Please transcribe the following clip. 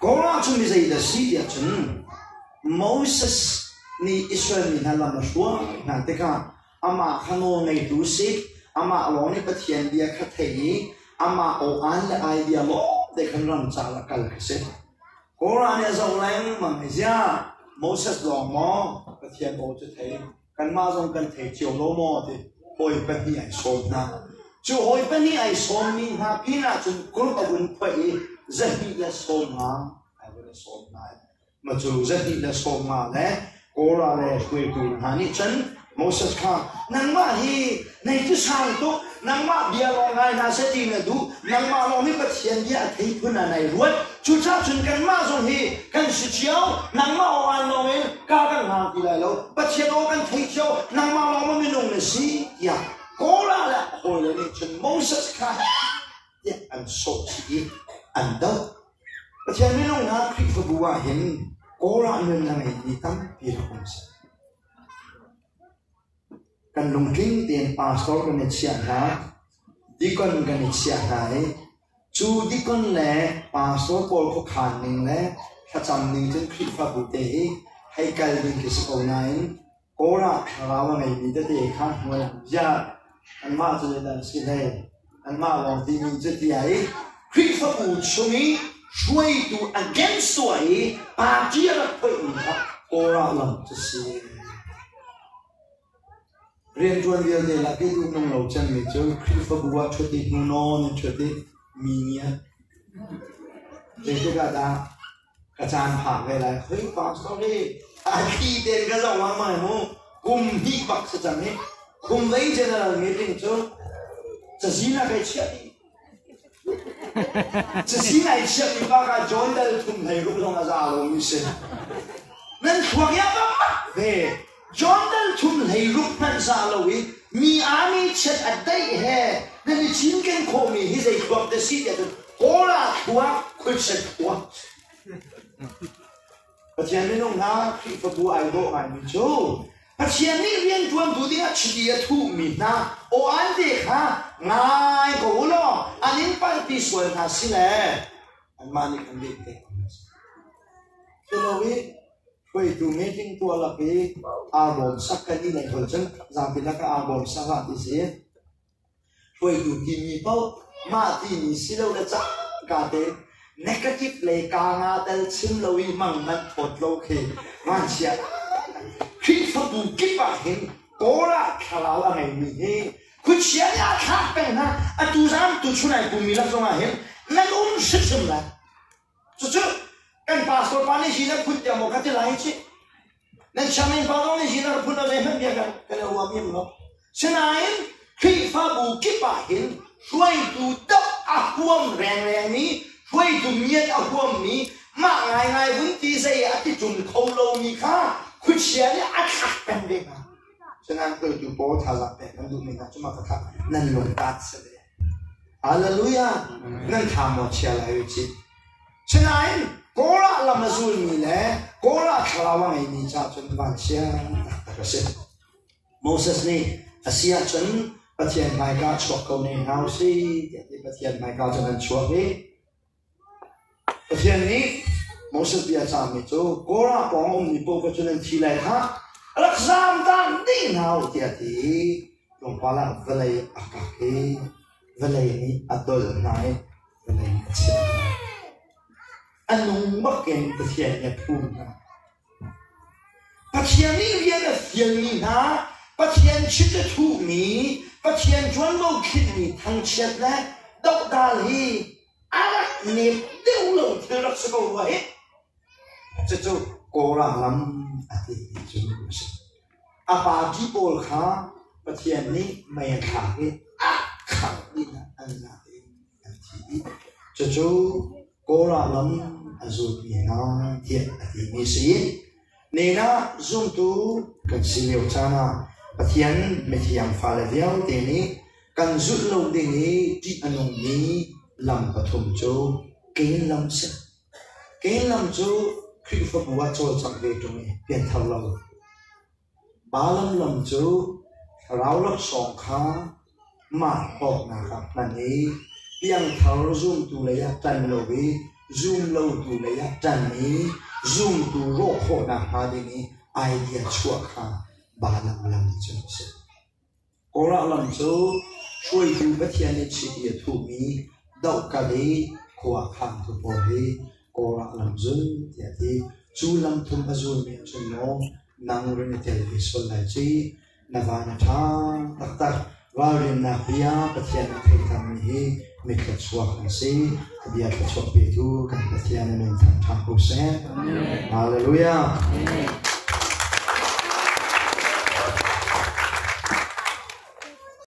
Korah cu mi zeidah si tiah cun Moses nih Israel mi hna lam a hruai hna tikah amah kha nawl ngeitu si, amah lawng nih Pathian bia kha thei i amah aw-an le idea lawngte khan ram cal a kal kha si. Korah nih a zoh lengmang i ziah Moses lawng maw Pathian aw cu thei kanmah zong kan thei cio lo maw ti hawi pahnih ai sawm hna. Cu hawi pahnih ai sawmmi hna pinah cun group a vun phoih i 250 ai vun i sawm hna. Ma cu 250 le Korah le hruaitu hna nih cun Moses kha nangmah hi nei tu sang tuk nangmah bia lawng ngai hna seh ti na duh nangmah lawng hi Pathian bia a thei phun ah nai ruat cucaah cun kanmah zong hi kan si cio nangmah aw an lawng in ka kan hlang ti lai lo Pathian aw kan thei cio nangmah lawng ma minung na si tiah Korah le hawile nih cun Moses kha tiah an sawh chih i an doh Pathian minung hna Khrihfabu ah hin Korah nun a ngeimi tampi rak um seh. Kan lungtling tein pastor kan i chiah hna, deacon kan i chiah hna i cu deacon le pastor pawl khuakhan ning le thlacam ning cun Khrihfabu te hi hei kal ding khi si ko nain Korah thlarau a ngeimi tete kha hmual bia anmah cu zeidah an si hlei anmah lawng timi cu tiah i Khrihfabu chung i hruaitu against tuah i party a rak phoihmi kha Korah lam cu si. Rianṭuan vialte lak i duh nung lo cemmi cu Khrihfabu ah ṭhut i hnu nawn in ṭhut i mi ngiat. Zeitik ah dah ka caan phak ve lai? Hoi pastor hi a thli tein ka zoh lengmang mu. Kum hnih bak si cang hi. Kum lei general meeting cu cazin ah kai chiah dih. Cazin ai chiahmi pa kha John dal thum hlei ruk zong a za lomi si. Nan thluak ya bak ve. John dal thum hlei ruk hmanh za lo i mi aa mi chiat a daih he nan i cinken khawhmi hi zei thluak dah si tiah cun Kawl ah thluak, khuichiat thluak. Pathian minung hna Khrihfabu ai dawh ngaimi cu Pathian nih rianṭuantu dingah chiti a thuhmi hna aw-an te kha ngai ko u law an in palhpi sual hna si le anmah nih kan leh te ko hna seh. Culo i hruaitu meeting tuah lak i aa bawm sak kan i lei hol cun zapi lakah aa bawm sak ah ti si. Hruaitu timi paoh mah timi si lo le cangka tein negative lei ka nga tel chim lo i mang manh thawt lo khi vanchia. Khrihfabu kip ah hin Korah thlarau a ngeimi hi khuachia nih a thlak peng hna. Atu zan tuchun ai pummi lak zongah hin nan um hrimhrim lai. Cucu kan pastor pa nih hi na phun tiang maw ka ti lai cih. Nan sianginn pa zong nih hi na phun a zeihmanh bia kan kan i ruam im lo. Sinain Khrihfabu kip ah hin hruaitu doh a huam rengrengmi, hruaitu miat a huammi, mah ngaingai vun ti zei a ti ṭung kho lomi kha khuachia nih a thlak peng ve hna. Sinain hruaitu pawl thazaang pek kan duhmi hna cu mah kha nan lungtaat si ve. Hallelujah! Nan tha maw chia lai u cih. Sinain Korah lam a zulmi le Korah thlarau a ngeimi caah cun vanchia taktak a si. Moses nih a si ahcun Pathian hmaika chuak ko ne hna u sih tiah ti Pathian hmaika cun an chuak i Pathian nih Moses bia cahmi cu Korah pawng ummi paoh kha cu nan thi lai khah rak zaamtak dih hna u tiah a ti i tlawmpal ah vawlei a kak i vawlei nih a dolh hna i vawlei nih a chimh hna. A nung bakin Pathian nih a phum hna. Pathian nih rian a fialmi hna, Pathian chit a thuhmi, Pathian ṭuanvo khinhmi thangchiat le dohdal hi a rak nep deuh lo thil rak si ko rua hih. Cucu Korah lam a timi cu a si. A party pawl kha Pathian nih mei a thlak i a khangh dih hna an zate in an thi dih. Cucu Korah lam a zulmi hna tiah a timi si. Nina zumtu kan si lio caan ah Pathian mithiang fale vialte nih kan zulh lo ding i ṭih a nungmi lam pathum cu Kain lam si. Kain lam cu Khrihfabu ah cawlcangh ve ṭung i pianthar lo. Balaam lam cu thlarau laksawng kha mah hlawknak ah hman i piangthar zumtu lei ah ṭan lo i Zumlotu lei ah ṭan i zumtu rawh khawhnak hnga ding i idea chuah kha Balaam lam cu a si. Korah lam cu hruaitu Pathian nih chiti a thuhmi dohkalh i khua a khangtu pawl hi Korah lam zul tiah a ti. Cu lam thum a zulmi ahcun maw nang ring i tel ve sual lai ci, na van a ṭha taktak. Ralrinnak bia Pathian a theihtermi hi mithluachuak an si. A bia thluachuak petu kan Pathian a min thangṭha ko seh. Hallelujah.